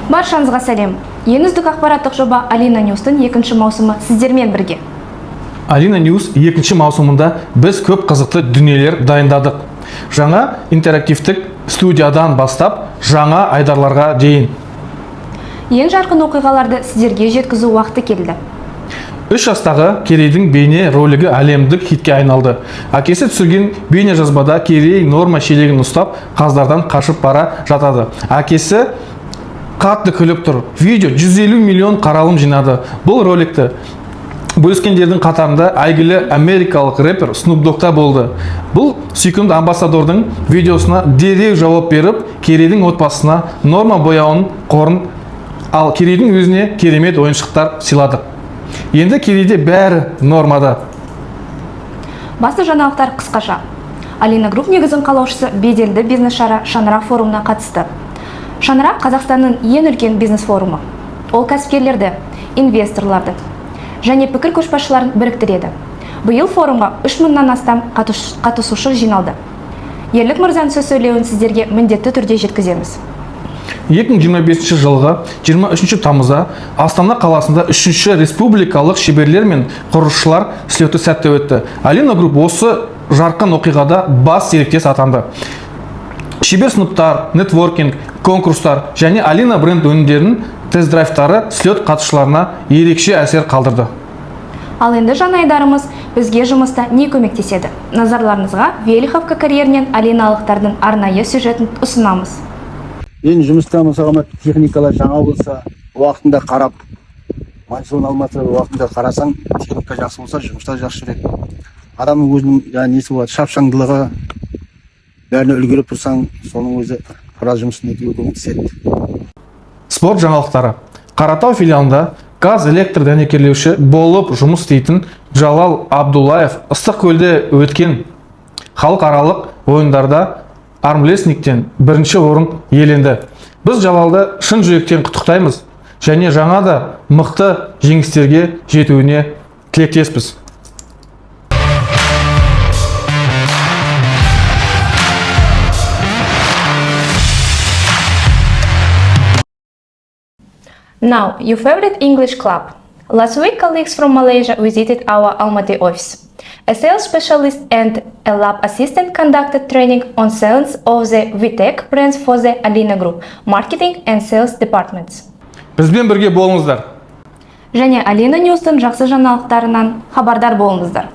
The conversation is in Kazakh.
Баршаңызға сәлем! Ең үздік ақпараттық жоба Алина Ньюстың екінші маусымы сіздермен бірге. Алина Ньюс екінші маусымында біз көп қызықты дүниелер дайындадық. Жаңа интерактивтік студиядан бастап жаңа айдарларға дейін. Ең жарқын оқиғаларды сіздерге жеткізу уақыты келді. 3 жастағы Керейдің бейне ролигі әлемдік хитке айналды. Әкесі түсірген бейне жазбада Керей Норма шелегін ұстап, қаздардан қашып бара жатады. Әкесі қатты күліп тұр. Видео 150 миллион қаралым жинады. Бұл роликті бөліскендердің қатарында әйгілі америкалық рэпер Snoop Dogg та болды. Бұл сүйкімді амбассадордың видеосына дереу жауап беріп, Керейдің отбасына Норма бояуын қорын, ал Керейдің өзіне керемет ойыншықтар сыйладық. Енді Керейде бәрі нормада. Басты жаңалықтар қысқаша. Алина Групп негізін қалаушысы беделді бизнес шара Шаңырақ форумына қатысты. Шаңырақ — Қазақстанның ең үлкен бизнес форумы. Ол кәсіпкерлерді, инвесторларды және пікір көшбасшыларын біріктіреді. Биыл форумға 3 мыңнан астам қатысушы жиналды. Ерлік мырзаның сөз сөйлеуін сіздерге міндетті түрде жеткіземіз. 2025 жылғы 23 тамызда Астана қаласында үшінші республикалық шеберлер мен құрылысшылар слеті сәтті өтті. Алина Групп осы жарқын оқиғада бас серіктес атанды. Шебер сыныптар, нетворкинг, конкурстар және Алина бренд өнімдерінің тест-драйвтары слет қатысушыларына ерекше әсер қалдырды. Ал енді жаңа айдарымыз «Бізге жұмыста не көмектеседі?». Назарларыңызға Велиховка карьерінен алиналықтардың арнайы сюжетін ұсынамыз. Енді жұмыста, мысалға, мына техникалар жаңа болса, уақытында қарап, май алмаса, уақытында қарасаң, техника жақсы болса, жұмыстар жақсы жүреді. Адамның өзінің жаңағы несі болады, шапшаңдылығы, бәріне үлгеріп тұрсаң, соның өзі біраз жұмысын нетуге көмектеседі. Спорт жаңалықтары. Қаратау филиалында газ электр дәнекерлеуші болып жұмыс істейтін Жалал Абдуллаев Ыстық көлде өткен халықаралық ойындарда армрестлингтен бірінші орын иеленді. Біз Жалалды шын жүректен құттықтаймыз және жаңа да мықты жеңістерге жетуіне тілектеспіз. Now, your favorite English club. Last week, colleagues from Malaysia visited our Almaty office. A sales specialist and a lab assistant conducted training on sales of the VTech brands for the Alina Group marketing and sales departments. Бізбен бірге болыңыздар. Және Алина Ньюстың жақсы жаңалықтарынан хабардар болыңыздар.